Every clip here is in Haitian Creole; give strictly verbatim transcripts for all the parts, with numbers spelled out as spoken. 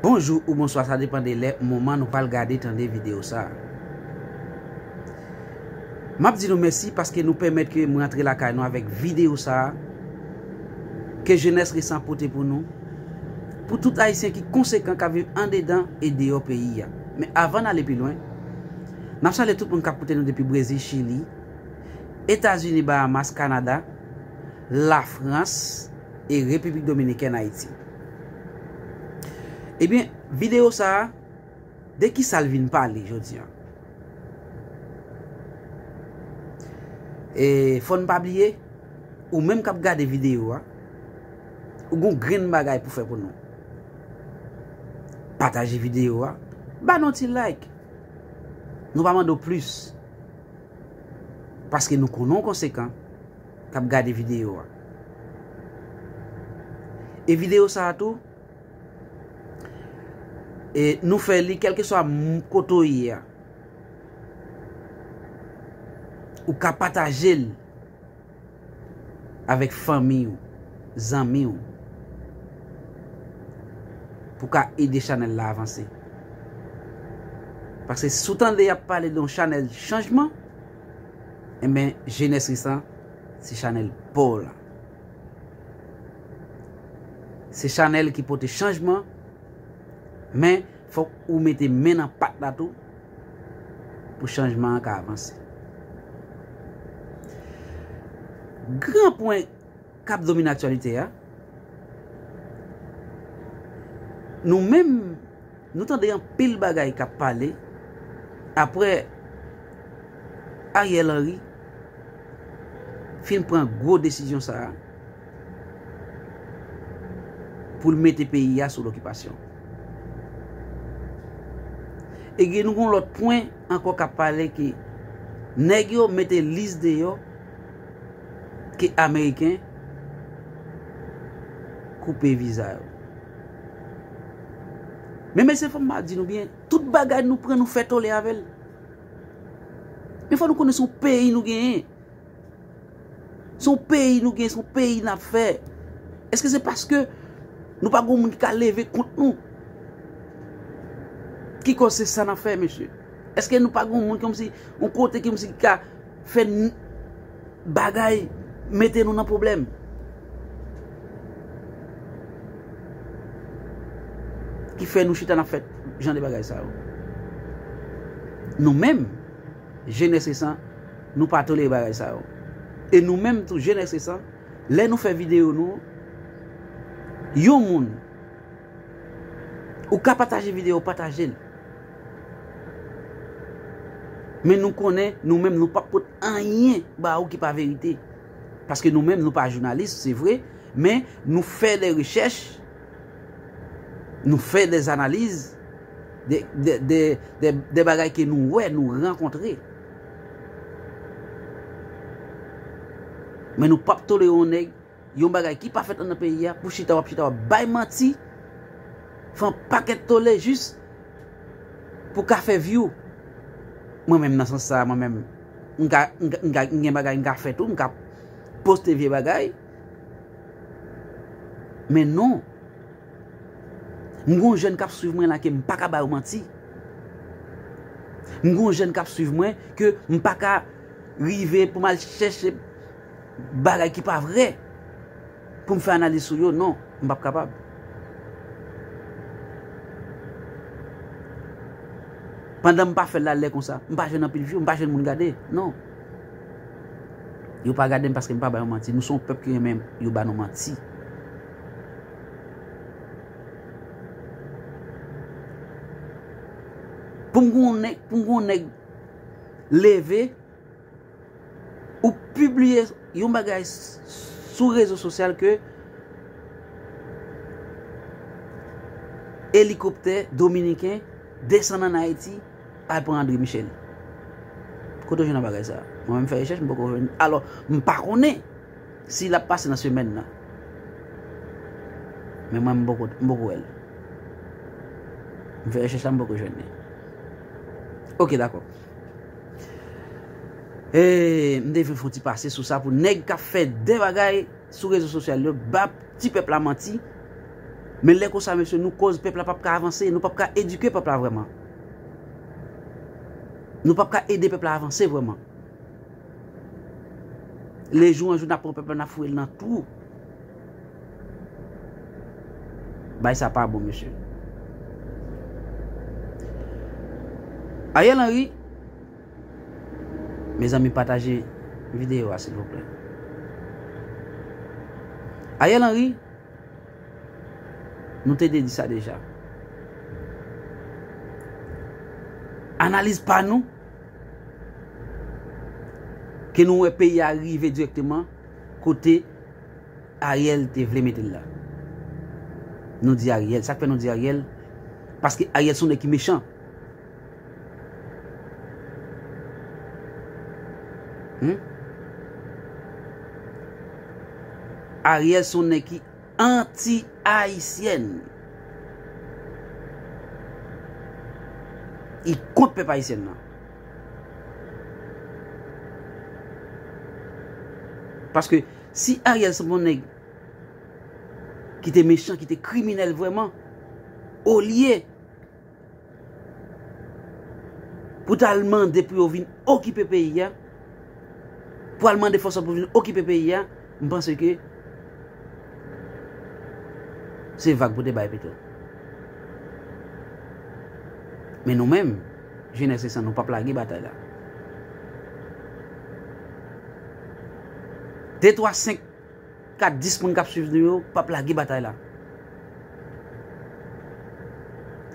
Bonjou ou bonswa, sa depann de lè, moman nou pral gade, tande videyo sa a. M ap di nou mèsi paske nou pèmèt ke m rantre lakay nou avèk videyo sa a ke Jenès Resan pote pou nou, pou tout Ayisyen ki konsekan k ap viv andedan e deyò peyi a. Men avan n ale pi lwen, n ap salye tout moun k ap koute nou depi Brezil, Chili, Etazini, Bahamas, Kanada, Lafrans e Repiblik Dominikèn, Ayiti. Ebyen, videyo sa a, de ki sa l vin pale jodi a? E fò n pa bliye, ou menm k ap gade videyo a, ou gon grenn bagay pou fè pou nou. Pataje videyo a, ba nou ti like. Nou pa mande w plis. Paske nou konnen w konsekan k ap gade videyo a. E videyo sa a tou, e nou fè li kèlkeswa m-, kote w ye a. Ou ka pataje l avèk fanmi w, zanmi w, pou ka ede chanèl la avanse. Paske si w tande y ap pale de yon chanèl chanjman, enben, Jenès Resan, se chanèl pa w la. Se chanèl ki pote chanjman, men fòk ou mete men nan pat la tou pou chanjman an ka avanse. Gran pwen k ap domine aktyalite a, nou menm, nou tande anpil bagay k ap pale apre Ariel Henry fin pran gwo desizyon sa a pou l mete peyi a sou lokipasyon. E gen nou gon lòt pwen ankò k ap pale ke nèg yo mete lis deyò ke Ameriken koupe viza yo. Men mesye, fò m di nou byen, tout bagay nou pran, nou fè tole avè l. Men fò nou konnen se yon peyi nou genyen. Se yon peyi nou genyen, se yon peyi n ap fè. Èske se paske nou pa gon moun ki ka leve kont nou ki kòz se sa n ap fè, mesye? Èske nou pa gon moun kòmsi, yon kote kòmsi ki ka fè n-, bagay mete nou nan pwoblèm? Ki fè nou chita n ap fè jan de bagay sa yo? Nou menm, Jenès Resan, nou pa tolere bagay sa yo. E nou menm tou, Jenès Resan, lè nou fè videyo nou, yon moun, ou ka pataje videyo, pataje l. Men nou konnen, nou menm, nou p ap pot anyen ba ou ki pa verite. Paske nou menm, nou pa jounalis, se vre, men nou fè de rechèch, nou fè de analiz, de, de, de, de, de bagay ke nou wè, nou rankontre. Men nou p ap tolere yon nèg, yon bagay ki pa fèt anndan peyi a, pou chita w ap chita w ap bay manti, fè yon pakèt tole jis pou ka fè view. Mwen menm nan sans sa, mwen menm, m ka, m ka, m ka, m gen bagay m ka fè tou, m ka poste vye bagay. Men non. M gon jèn k ap swiv mwen la ke m pa ka ba yo manti. M gon jèn k ap swiv mwen ke m pa ka rive pou m al chèche bagay ki pa vrè pou m fè analiz sou yo. Non, m p ap kapab. Pandan m pa fè l la lè konsa, m pa jwenn anpil view, m pa jwenn moun gade. Non. Yo pa gade m paske m pa ba yo manti. Nou se yon pèp ki renmen yo ba nou manti. Pou m gon nèg, pou m gon nèg leve, ou pibliye yon bagay s-, sou rezo sosyal ke elikoptè dominiken desann ann Ayiti, al pran André Michel. Kote w jwenn nan bagay sa? Mwen menm fè rechèch, m poko jwenn. Alò, m pa konnen si l ap pase nan semèn nan. Men mwen, m poko, m poko wè l. M fè rechèch la, m poko jwenn li. Ok, dakò. E, m te vle fè yon ti pase sou sa pou nèg k ap fè de bagay sou rezo sosyal yo, ba ti pèp la manti, Men lè konsa, mesye, nou koz pèp la p ap ka avanse, nou p ap ka edike pèp la vrèman. Nou p ap ka ede pèp la avanse vrèman. Lejou an jou, n ap pran pèp la, n ap foure l nan twou. Bagay sa pa bon, mesye. Ariel Henry, mezanmi, pataje videyo a, silvouplè. Ariel Henry, nou te di sa deja. Analiz pa nou, ke nou wè peyi a rive dirèkteman kote Ariel te vle mete l la. Nou di Ariel. Sa k fè nou di Ariel? Paske Ariel se yon nèg ki mechan. Hmm? Ariel se yon nèg ki anti-ayisyèn. Li kont pèp ayisyen nan. Paske si Ariel se yon nèg ki te mechan, ki te kriminèl vrèman, olye pou t al mande pou yo vin okipe peyi a, pou al mande fòs lan pou vin okipe peyi a, m panse ke se vag pou te bay pito. Men nou menm, jenès resan, nou p ap lage batay la. De, twa, senk, kat, dis moun k ap swiv nou yo p ap lage batay la.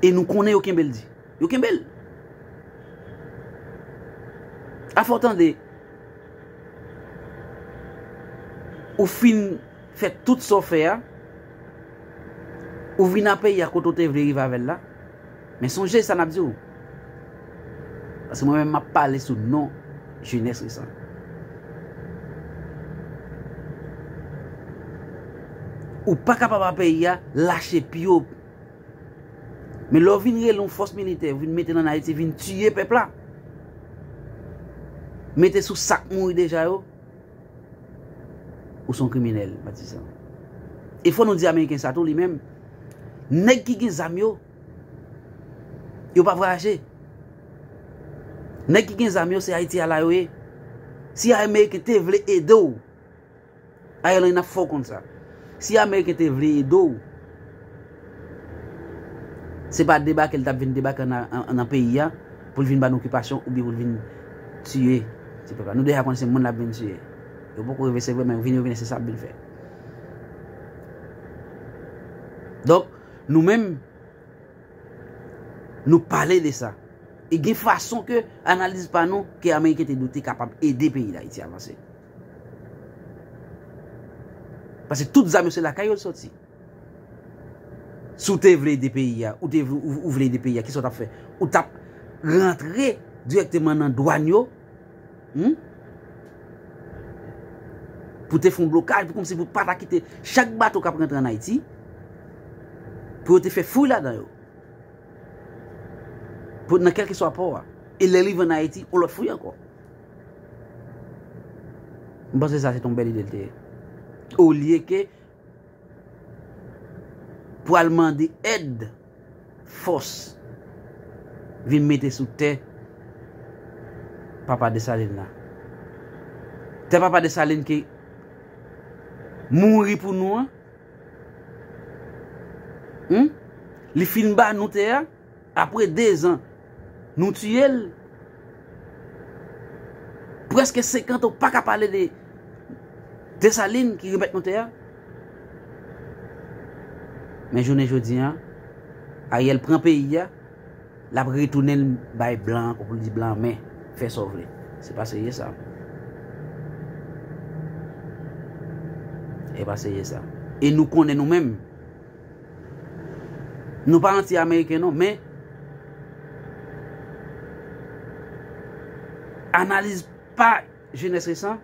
E nou konnen yo kenbe l di. Yo kenbe l. Afè w tande, ou fin fè tout sa w fè a, ou vin nan peyi a kote w te vle rive avè l la, men sonje sa n ap di w. Paske mwen menm m ap pale sou non jenès resan. Ou pa ka pa ba peyi a lache pye w. Men lè w vin rele yon fòs militè, vin mete l ann Ayiti, vin tiye pèp la, mete sou sa k mouri deja yo, ou se yon kriminèl, patizan. E fò nou di Ameriken sa tou, li menm, nèg ki gen zam yo, yo pa vwayaje. Nèg ki gen zam yo, se Ayiti a la yo ye. Si Ameriken te vle ede w, Ariel Henry, n ap fè w konn sa. Si Ameriken te vle ede w, se pa debake l t ap vin debake nan, nan, nan peyi a pou l vin ba n okipasyon oubyen pou l vin tiye ti pèp la. Nou deja konn se moun l ap vin tiye. Yo poko rive, se vre, men vin yo vin, se sa l ap vin fè. Donk, nou menm, nou pale de sa. E gen fason ke analiz pa nou, ke Ameriken te dwe te kapab ede peyi Dayiti avanse. Paske tout zam yo se lakay yo l soti. Si w te vle ede peyi a, ou te vle, ou, ou vle ede peyi a, kisa w t ap fè? Ou t ap rantre dirèkteman nan dwàn yo, hmm? Pou te fè yon blokaj, pou kòmsi pou pa ta kite chak bato k ap rantre ann Ayiti, pou yo te fè fouy ladan yo. Pou, nan kèlkeswa pò a. E lè l rive ann Ayiti, yon lòt fouy ankò. M panse sa se t yon bèl ide l te ye. Olye ke pou al mande èd fòs vin mete sou tè papa Desalin la. Tè papa Desalin ki mouri pou nou an, hmm? Li fin ba nou tè a, apre de zan, nou tiye l. Prèske senkant an, ou pa ka pale de Desalin ki remèt nou tè a. Men jounen jodi a, Ariel pran peyi a, l ap retounen l bay blan ankò pou l di blan men, fè sa w vle. Se pa serye sa. E pa serye sa. E nou konnen nou menm. Nou pa anti-ameriken non, men analiz pa jenès resan.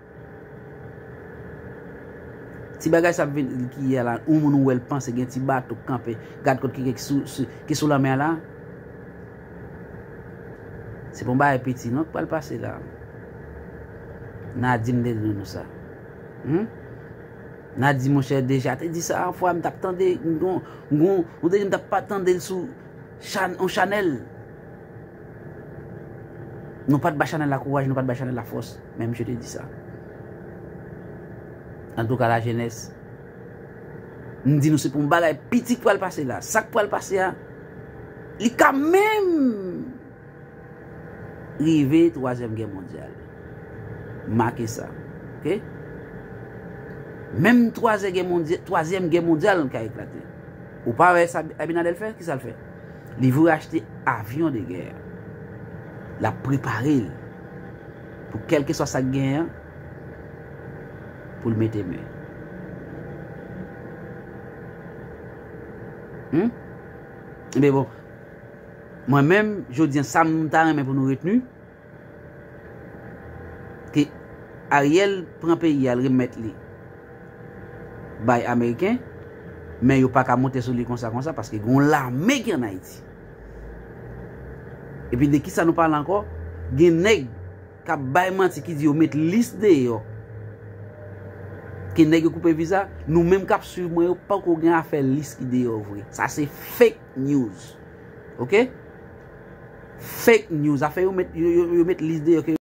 Ti bagay sa ap vin ki ye a la, yon moun ou wè l panse gen ti bato k kanpe, gad kot ki, ki sou, sou, ki sou lanmè a la. Se pa yon bagay piti non k pral pase la. Nadine te di nou sa. Hmm? N a di, monchè, deja te di sa yon fwa, m t ap tande, m gon, m gon, on te di m t ap pa tande l sou chan, on chanèl. Nou pa t ba chanèl la kouraj, nou pa t ba chanèl la fòs, men misye te di sa. Antouka, lajenès, m di nou se pou yon bagay piti k pral pase la. Sa k pral pase a, li ka menm rive twazyèm gè mondyal. Make sa. Oke? Menm twazyèm gè mondyal, twazyèm gè mondyal ka eklate. Ou pa wè sa Abinader fè? Kisa l fè? Li voye achte avyon de gè. L ap prepare l pou kèlkeswa sa k genyen an, pou l mete men. Hmm? Ebyen bon, mwen menm, jodi an, sa m ta renmen pou nou retni, ke Ariel pran peyi a, l remèt li bay Ameriken, men yo pa ka monte sou li konsa, konsa, paske gen yon lame ki ann Ayiti. Epi de kisa nou pale ankò? Gen nèg k ap bay manti ki di yo met lis deyò. Ke nèg yo koupe viza, nou menm k ap swiv mwen yo, poko gen afè lis ki deyò vre. Sa se fake news. Oke? Fake news. Afè yo met, yo, yo, yo met lis deyò ke